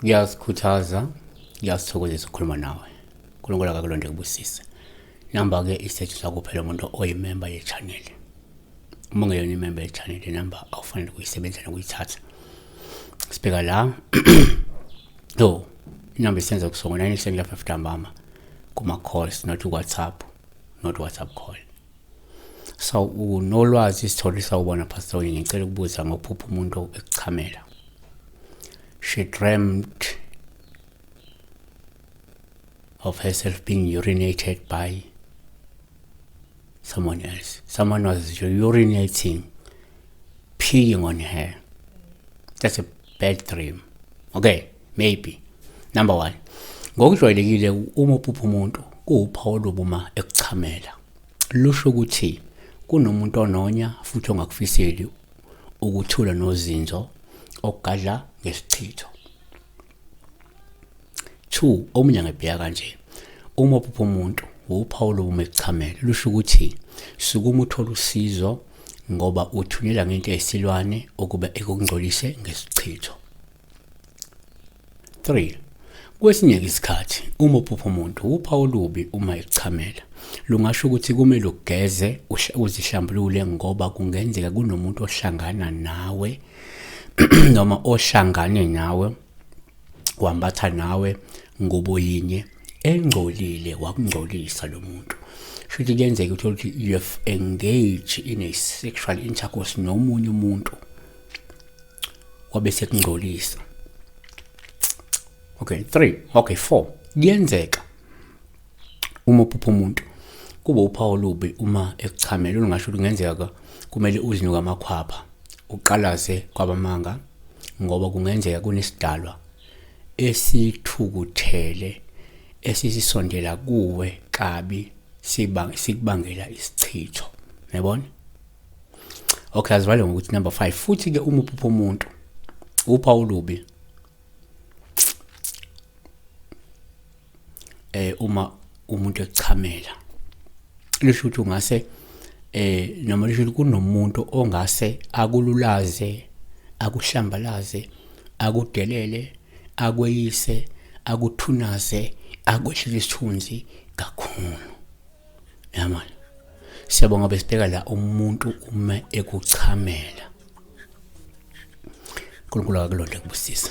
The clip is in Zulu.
Ngiyasikhuthaza, ngiyasithokozisa ukukhuluma nawe. uNkulunkulu akakulonde kubusise. Namba ke isetshenziswa kuphela umuntu oyimember ye-channel. Uma ungeyona imember ye-channel, inamba awufanele ukuyisebenzisa nokuyithatha. Sibheka la. Yo, inamba isenza kusuka ngo-9 ekuseni kuya 5 ntambama kuma-calls, not WhatsApp, not WhatsApp call. So unolwazi sithole sawubona Pastor Wayne, ngicela ukubuza ngokuphupha umuntu ekuchamela. She dreamt of herself being urinated by someone else. Someone was urinating, peeing on her. That's a bad dream. Okay, maybe. Number one, ngokujwayelekile uma uphupha umuntu kuwuphawu olubi uma ekuchamela. Lusho ukuthi kunomuntu ononya futhi ongakufiseli ukuthula nozinzo okugadla ngesichitho. 2 omunye angabheka kanje uma uphupha umuntu wuphawu olubi ekuchamela lusho ukuthi sukuma uthole usizo ngoba uthunyelwa ngento eyisilwane ukuba ikungcolise ngesichitho. 3 Kwesinye isikhathi uma uphupha umuntu uphawu olubi uma ekuchamela lungasho ukuthi kumele ugeze uzihlambulule ngoba kungenzeka kunomuntu ohlangana nawe noma ohlangane nawe wambatha nawe ngubo yinye engcolile wakungcolisa lo muntu. Shuthi kuyenzeka uthole ukuthi you have engaged in a sexual intercourse nomunye umuntu wabe sekungcolisa. Okay, 3, okay, 4. Kuyenzeka uma uphupha umuntu kube uphawu olubi uma ekuchamela olungasho ukuthi kungenzeka kumele uzinuke amakhwapha uqalaze kwabamanga ngoba kungenzeka kunesidalwa esithukuthele esisisondela kuwe kabi sikubangela isichitho yabona. Okay, azivale ngokuthi number 5 futhi ke uma uphupha umuntu uphawu olubi uma umuntu echamela lisho ukuthi ungase noma lisho ukuthi kunomuntu ongase akululaze akuhlambalaze akudelele akweyise akuthunaze akwehlise isithunzi kakhulu. Yamana siyabonga besibheka la umuntu uma ekuchamela. uNkulunkulu akakulonde kubusisa.